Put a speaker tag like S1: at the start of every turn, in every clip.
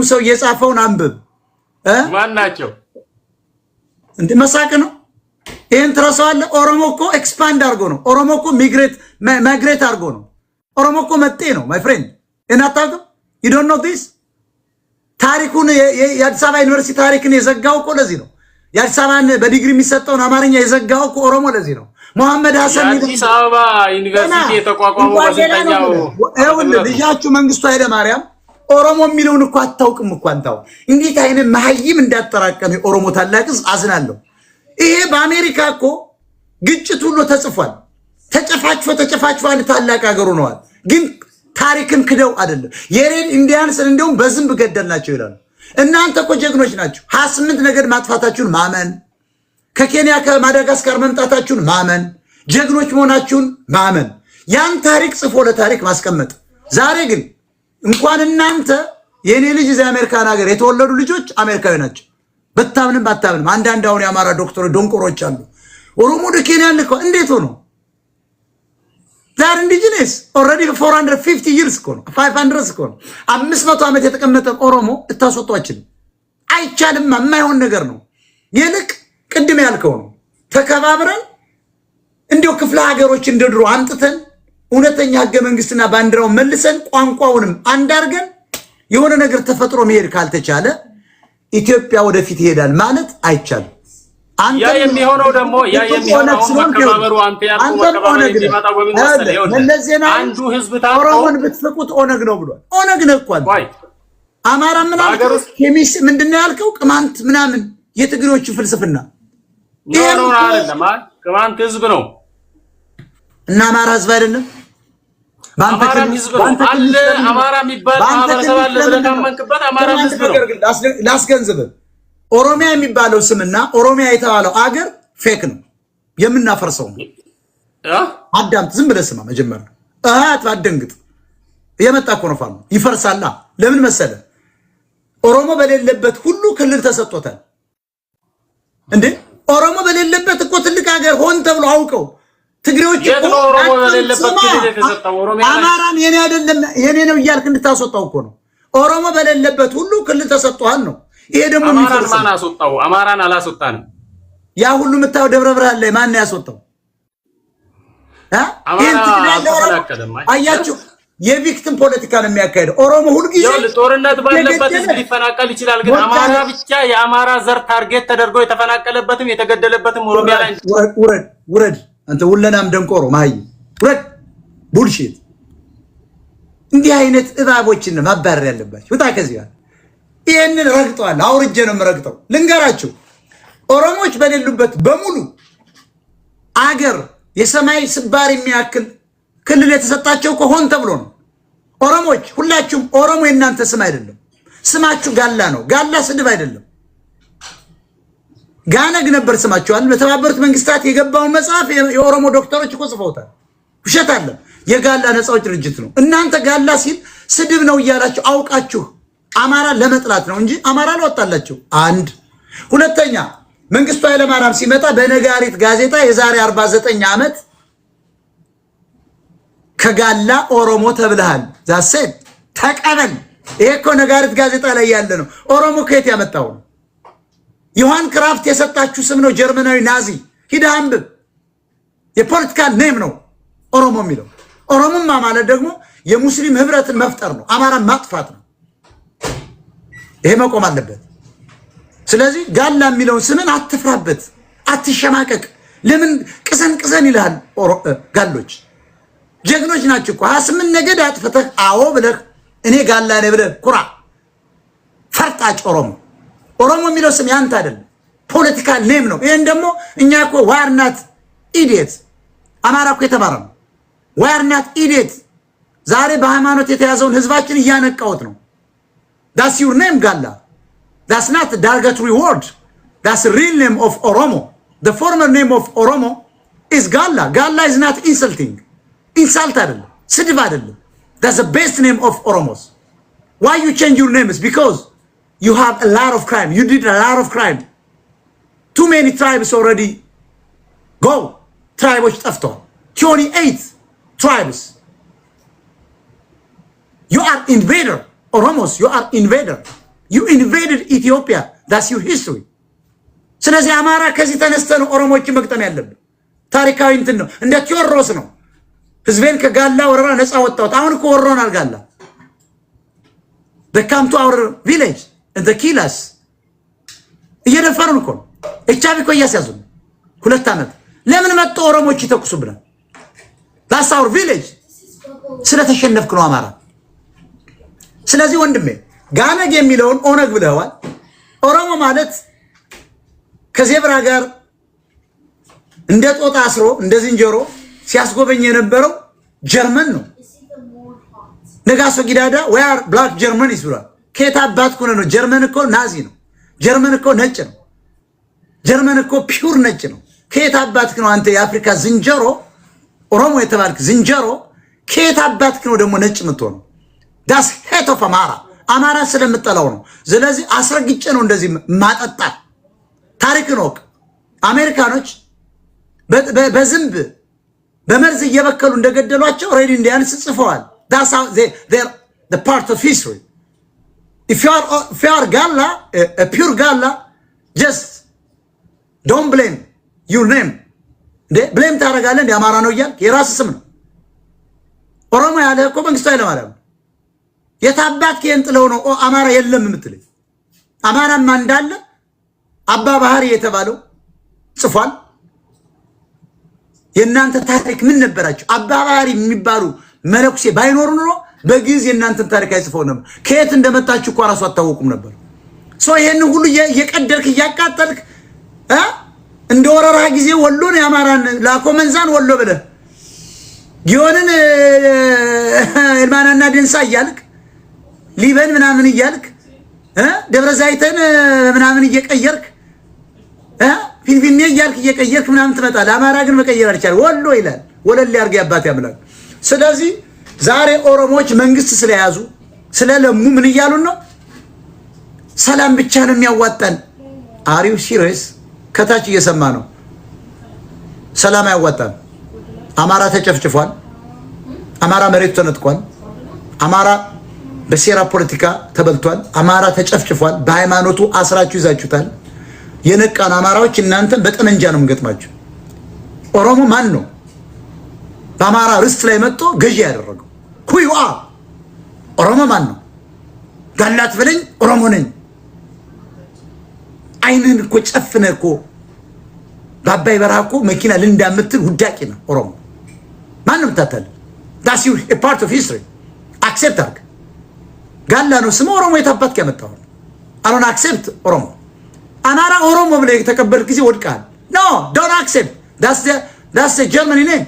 S1: ሰው የጻፈውን አንብብ።
S2: ማን ናቸው?
S1: እንደ መሳቅ ነው። ይህን ትረሳዋለህ። ኦሮሞ እኮ expand አድርጎ ነው። ኦሮሞ እኮ migrate አድርጎ ነው። ኦሮሞ እኮ መጤ ነው። My friend፣ ይህን አታውቅም? You don't know this። ታሪኩን የአዲስ አበባ ዩኒቨርሲቲ ታሪክን የዘጋው እኮ ለዚህ ነው። የአዲስ አበባን በዲግሪ የሚሰጠውን አማርኛ የዘጋው እኮ ኦሮሞ ለዚህ ነው። መሐመድ ሀሰን
S2: የአዲስ አበባ ዩኒቨርሲቲ የተቋቋመው በስንተኛው?
S1: ይኸውልህ፣ ልጃችሁ መንግስቱ ኃይለማርያም ኦሮሞ የሚለውን እኮ አታውቅም እኮ አንተ። አሁን እንዴት አይነት መሀይም እንዳጠራቀመ የኦሮሞ ታላቅ ህዝብ አዝናለሁ። ይሄ በአሜሪካ እኮ ግጭት ሁሉ ተጽፏል። ተጨፋጭፎ ተጨፋጭፎ አንድ ታላቅ ሀገር ሆነዋል። ግን ታሪክን ክደው አይደለም። የ Red Indians ን እንዲሁም በዝንብ ገደልናቸው ይላሉ። እናንተ እኮ ጀግኖች ናችሁ። 28 ነገድ ማጥፋታችሁን ማመን፣ ከኬንያ ከማዳጋስካር መምጣታችሁን ማመን፣ ጀግኖች መሆናችሁን ማመን፣ ያን ታሪክ ጽፎ ለታሪክ ማስቀመጥ። ዛሬ ግን እንኳን እናንተ የእኔ ልጅ እዚህ አሜሪካን ሀገር የተወለዱ ልጆች አሜሪካዊ ናቸው። ብታምንም ባታምንም አንዳንድ አሁን የአማራ ዶክተሮች ደንቆሮች አሉ። ኦሮሞ ወደ ኬንያ ልከው እንዴት ሆኖ? They're indigenous already 450 years እኮ ነው፣ 500 እኮ ነው። 500 ዓመት የተቀመጠን ኦሮሞ ልታስወጡ አችልም። አይቻልም። የማይሆን ነገር ነው። ይልቅ ቅድም ያልከው ነው። ተከባብረን እንዲያው ክፍለ ሀገሮች እንደ ድሮ አምጥተን እውነተኛ ህገ መንግስትና ባንዲራውን መልሰን ቋንቋውንም አንድ አድርገን የሆነ ነገር ተፈጥሮ መሄድ ካልተቻለ ኢትዮጵያ ወደፊት ይሄዳል ማለት አይቻልም።
S2: ያ የሚሆነው ደግሞ ያ የሚሆነው አሁን መከባበሩ አንተ ያልከው መከባበር የሚመጣው በምን መሰለህ?
S1: መለስ ዜናዊ
S2: አንዱ ህዝብ ታጥቆ
S1: ኦሮሞን ብትፍቁት ኦነግ ነው ብሏል። ኦነግ ነህ እኮ አንተ። አማራ ምን አልከው? ኬሚስ ምንድን ነው ያልከው? ቅማንት ምናምን የትግሬዎቹ ፍልስፍና።
S2: No, no፣ አይደለም። ቅማንት ህዝብ ነው።
S1: እና አማራ ህዝብ አይደለም?
S2: አማራም ህዝብ ነው አለ። አማራ የሚባል ማህበረሰብ አለ ብለህ ካመንክበት አማራም ህዝብ ነው።
S1: ላስገንዝብህ፣ ኦሮሚያ የሚባለው ስምና ኦሮሚያ የተባለው አገር fake ነው፣ የምናፈርሰው ነው። አዳምጥ፣ ዝም ብለህ ስማ። መጀመሪያ እህት አትደንግጥ። እየመጣ እኮ ነው ፋኖ፣ ይፈርሳላ። ለምን መሰለ? ኦሮሞ በሌለበት ሁሉ ክልል ተሰጥቶታል እንዴ? ኦሮሞ በሌለበት እኮ ትልቅ ሀገር ሆን ተብሎ አውቀው ትግሬዎች
S2: የት ነው ኦሮሞ በሌለበት ክልል የተሰጠው? ኦሮሚያ ላይ
S1: አማራን የኔ አይደለም የኔ ነው እያልክ እንድታስወጣው እኮ ነው። ኦሮሞ በሌለበት ሁሉ ክልል ተሰጥቷል ነው። ይሄ ደግሞ
S2: አማራን
S1: የሚፈርስ
S2: ማን አስወጣው? አማራን አላስወጣንም።
S1: ያ ሁሉ የምታየው ደብረ ብርሃን ላይ ማን ነው ያስወጣው?
S2: አማራ
S1: ይሄን ትግሬ ያለ ኦሮሞ
S2: አልተፈናቀለም።
S1: አያችሁ፣ የ victim ፖለቲካ ነው የሚያካሄደው። ኦሮሞ ሁልጊዜ
S2: ይኸውልህ፣ ጦርነት ባለበት ህዝብ ሊፈናቀል ይችላል። ግን አማራ ብቻ የአማራ ዘር target ተደርጎ የተፈናቀለበትም የተገደለበትም ኦሮሚያ ላይ
S1: ውረድ ውረድ፣ አንተ ውለናም ደንቆሮ መሀይም ውረድ። Bullshit። እንዲህ አይነት እባቦችን ማባረር ያለባቸው። ውጣ ከዚህ ጋር። ይህንን ረግጠዋል። አውርጄ ነው የምረግጠው። ልንገራችሁ፣ ኦሮሞች በሌሉበት በሙሉ አገር የሰማይ ስባር የሚያክል ክልል የተሰጣቸው እኮ ሆን ተብሎ ነው። ኦሮሞች ሁላችሁም ኦሮሞ የእናንተ ስም አይደለም። ስማችሁ ጋላ ነው። ጋላ ስድብ አይደለም። ጋነግ ነበር ስማችኋል። በተባበሩት መንግስታት የገባውን መጽሐፍ የኦሮሞ ዶክተሮች እኮ ጽፈውታል። ውሸት አለ። የጋላ ነፃ አውጪ ድርጅት ነው። እናንተ ጋላ ሲል ስድብ ነው እያላችሁ አውቃችሁ አማራ ለመጥላት ነው እንጂ አማራ አልወጣላችሁ። አንድ ሁለተኛ፣ መንግስቱ ኃይለማርያም ሲመጣ በነጋሪት ጋዜጣ የዛሬ 49 ዓመት ከጋላ ኦሮሞ ተብለሃል። That's it፣ ተቀበል። ይሄ እኮ ነጋሪት ጋዜጣ ላይ ያለ ነው። ኦሮሞ ከየት ያመጣው ነው? ዮሐን ክራፍት የሰጣችሁ ስም ነው። ጀርመናዊ ናዚ፣ ሂደህ አንብብ። የ political name ነው ኦሮሞ የሚለው። ኦሮሞማ ማለት ደግሞ የሙስሊም ህብረትን መፍጠር ነው፣ አማራን ማጥፋት ነው። ይሄ መቆም አለበት። ስለዚህ ጋላ የሚለውን ስምን አትፍራበት፣ አትሸማቀቅ። ለምን ቅሰን ቅሰን ይልሃል? ጋሎች ጀግኖች ናቸው እኮ። 28 ነገድ አጥፍተህ አዎ ብለህ እኔ ጋላ ነኝ ብለህ ኩራ። ፈርጣጭ ኦሮሞ። ኦሮሞ የሚለው ስም ያንተ አይደለም፣ political name ነው። ይህን ደግሞ እኛ እኮ we're not idiot። አማራ እኮ የተማረ ነው። We're not idiot። ዛሬ በሃይማኖት የተያዘውን ህዝባችን እያነቃውት ነው። That's your name ጋላ። That's not derogatory word፣ that's real name of ኦሮሞ። The former name of ኦሮሞ is ጋላ። ጋላ is not insulting፣ insult አይደለም፣ ስድብ አይደለም። That's the best name of Oromos። Why you change your names? Because you have a lot of crime. You did a lot of crime. Too many tribes already go. Tribe ኦች ጠፍተዋል። 28 tribes. You are invader. Oromos, you are invader. You invaded Ethiopia. That's your history። ስለዚህ አማራ ከዚህ ተነስተ ነው ኦሮሞዎችን መግጠም ያለብን። ታሪካዊ እንትን ነው፣ እንደ ቴዎድሮስ ነው። ህዝቤን ከጋላ ወረራ ነፃ ወጣሁት። አሁን እኮ ወሮናል ጋላ። They come to our village and they kill us። እየደፈሩን እኮ ነው። ኤችአይቪ እኮ እያስያዙ ነው። 2 ዓመት ለምን መጡ ኦሮሞዎች ይተኩሱብናል? That's our village። ስለተሸነፍክ ነው አማራ። ስለዚህ ወንድሜ ጋነግ የሚለውን ኦነግ ብለዋል። ኦሮሞ ማለት ከዜብራ ጋር እንደ ጦጣ አስሮ እንደ ዝንጀሮ ሲያስጎበኝ የነበረው ጀርመን ነው። ነጋሶ ጊዳዳ "We are black Germans" ብሏል። ከየት አባት ሆነ ነው? ጀርመን እኮ ናዚ ነው። ጀርመን እኮ ነጭ ነው። ጀርመን እኮ pure ነጭ ነው። ከየት አባትክ ነው አንተ የአፍሪካ ዝንጀሮ፣ ኦሮሞ የተባልክ ዝንጀሮ፣ ከየት አባትክ ነው ደግሞ ነጭ የምትሆነው? That's hate of አማራ። አማራ ስለምጠላው ነው። ስለዚህ አስረግጬ ነው እንደዚህ ማጠጣት። ታሪክን እወቅ። አሜሪካኖች በዝንብ በመርዝ እየበከሉ እንደገደሏቸው Red Indians ጽፈዋል። Part of history. If you are ጋላ, pure ጋላ, just don't blame your name። እንዴ blame ታደርጋለህ እንደ አማራ ነው እያልክ? የራስ ስም ነው። ኦሮሞ ያለ እኮ መንግስቱ ኃይለማርያም ነው። የታባት ከየን ጥለው ነው አማራ የለም የምትለኝ? አማራማ እንዳለ አባ ባህሪ የተባለው ጽፏል። የእናንተ ታሪክ ምን ነበራቸው? አባ ባህሪ የሚባሉ መነኩሴ ባይኖሩ ኑሮ በግዕዝ የእናንተን ታሪክ አይጽፈው ነበር። ከየት እንደመጣችሁ እኮ እራሱ አታወቁም ነበር። So ይሄን ሁሉ እየቀደልክ እያቃጠልክ እንደ ወረራ ጊዜ ወሎን የአማራን ላኮ መንዛን ወሎ ብለህ፣ ጊዮንን ኤልማናና ደንሳ እያልክ፣ ሊበን ምናምን እያልክ፣ ደብረ ዘይትን ምናምን እየቀየርክ፣ ፊንፊኔ እያልክ እየቀየርክ ምናምን ትመጣለህ። አማራ ግን መቀየር አልቻለም። ወሎ ይላል። ወለል ያርገ ያባት ያምላክ። ስለዚህ ዛሬ ኦሮሞዎች መንግስት ስለያዙ ስለለሙ ምን እያሉን ነው? ሰላም ብቻ ነው የሚያዋጣን። Are you serious? ከታች እየሰማ ነው። ሰላም አያዋጣም። አማራ ተጨፍጭፏል። አማራ መሬቱ ተነጥቋል። አማራ በሴራ ፖለቲካ ተበልቷል። አማራ ተጨፍጭፏል። በሃይማኖቱ አስራችሁ ይዛችሁታል። የነቃን አማራዎች እናንተን በጠመንጃ ነው የምንገጥማችሁ። ኦሮሞ ማን ነው በአማራ ርስት ላይ መጥቶ ገዢ ያደረገው? Who you are? ኦሮሞ ማን ነው? ጋላት በለኝ፣ ኦሮሞ ነኝ። አይንህን እኮ ጨፍነህ እኮ በአባይ በረሃ እኮ መኪና ልንዳ የምትል ውዳቂ ነው ኦሮሞ። ማን ነው የምታታልል? That's part of history። Accept አድርግ። ጋላ ነው ስሙ። ኦሮሞ የታባትክ ያመጣው? I don't accept ኦሮሞ። አማራ ኦሮሞ ብለህ የተቀበልክ ጊዜ ወድቀሃል። No, don't accept. That's Germany name።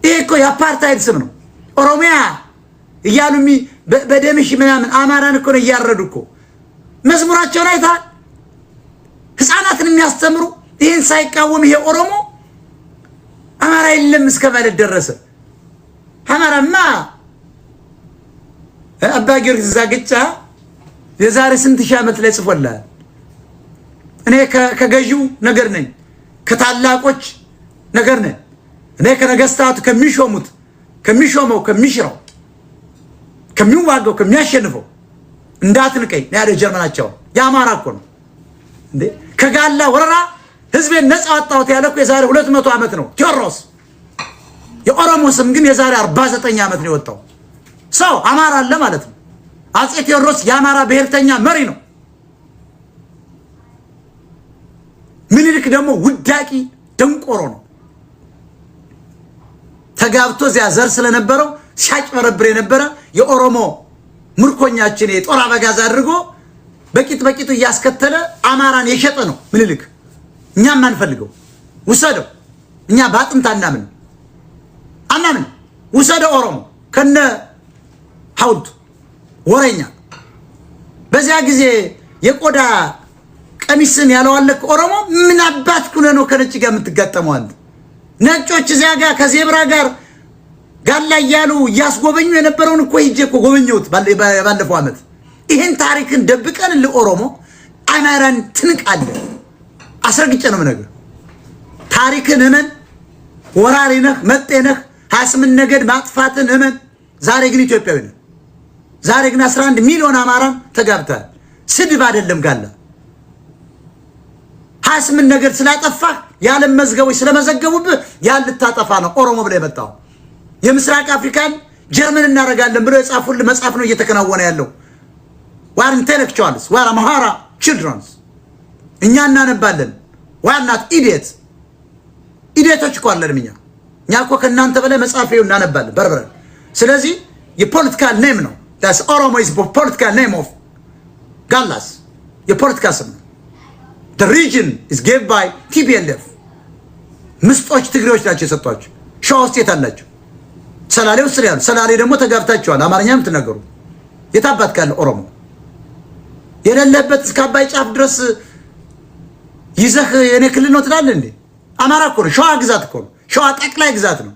S1: ይሄ እኮ የአፓርታይድ ስም ነው። ኦሮሚያ እያሉ በደምሽ ምናምን አማራን እኮ ነው እያረዱ እኮ። መዝሙራቸውን አይተሃል? ህፃናትን የሚያስተምሩ። ይህን ሳይቃወም ይሄ ኦሮሞ አማራ የለም እስከ ማለት ደረሰ። አማራማ አባ ጊዮርጊስ ዛግጫ የዛሬ ስንት ሺህ ዓመት ላይ ጽፎልሃል። እኔ ከገዢው ነገር ነኝ፣ ከታላቆች ነገር ነኝ። እኔ ከነገስታቱ ከሚሾሙት፣ ከሚሾመው፣ ከሚሽረው፣ ከሚዋጋው፣ ከሚያሸንፈው እንዳትንቀኝ ያለ ጀርመናቸው የአማራ እኮ ነው እንዴ። ከጋላ ወረራ ህዝቤን ነፃ ወጣሁት ያለ እኮ የዛሬ 200 ዓመት ነው ቴዎድሮስ። የኦሮሞ ስም ግን የዛሬ 49 ዓመት ነው የወጣው። ሰው አማራ አለ ማለት ነው። አፄ ቴዎድሮስ የአማራ ብሔርተኛ መሪ ነው። ምኒልክ ደግሞ ውዳቂ ደንቆሮ ነው። ተጋብቶ እዚያ ዘር ስለነበረው ሲያጭበረብር የነበረ የኦሮሞ ምርኮኛችን የጦር አበጋዝ አድርጎ በቂጥ በቂጡ እያስከተለ አማራን የሸጠ ነው ምኒልክ። እኛም አንፈልገው፣ ውሰደው። እኛ በአጥንት አናምን አናምን። ውሰደው ኦሮሞ ከነ ሐውልቱ ወረኛ። በዚያ ጊዜ የቆዳ ቀሚስን ያለዋለክ ኦሮሞ ምን አባት ኩነ ነው ከነጭ ጋር የምትጋጠመው አንተ? ነጮች እዚያ ጋር ከዜብራ ጋር ጋላ እያሉ እያስጎበኙ የነበረውን እኮ ሂጄ እኮ ጎበኘሁት ባለፈው ዓመት። ይህን ታሪክን ደብቀን ለኦሮሞ አማራን ትንቃለህ። አስረግጬ ነው የምነግርህ። ታሪክን እመን። ወራሪ ነህ፣ መጤ ነህ። 28 ነገድ ማጥፋትን እመን። ዛሬ ግን ኢትዮጵያዊ ነህ። ዛሬ ግን 11 ሚሊዮን አማራን ተጋብተሃል። ስድብ አይደለም ጋላ። 28 ነገር ስላጠፋህ፣ የዓለም መዝገቦች ስለመዘገቡብህ ያን ልታጠፋ ነው ኦሮሞ ብለህ የመጣው። የምስራቅ አፍሪካን ጀርመን እናደርጋለን ብለው የጻፉልህ መጽሐፍ ነው እየተከናወነ ያለው። We're intellectuals, we're Amhara childrens። እኛ እናነባለን። We're not idiot። Idiot ኦች እኮ አለንም እኛ። እኛ እኮ ከእናንተ በላይ መጽሐፍ ይኸው እናነባለን በርብረን። ስለዚህ የ political name ነው። ኦሮሞ is political name of ጋላስ፣ የፖለቲካ ስም ነው። Region is gave by TPLF። ምስጦች ትግሬዎች ናቸው የሰጧቸው። ሸዋ ውስጥ የት አላቸው? ሰላሌ ውስጥ ያሉ። ሰላሌ ደግሞ ተጋብታችኋል። አማርኛ የምትናገሩ የታባት ካለ ኦሮሞ የሌለበት እስከ አባይ ጫፍ ድረስ ይዘህ የኔ ክልል ነው ትላለህ እንዴ? አማራ እኮ ነው። ሸዋ ግዛት እኮ ነው። ሸዋ ጠቅላይ ግዛት ነው።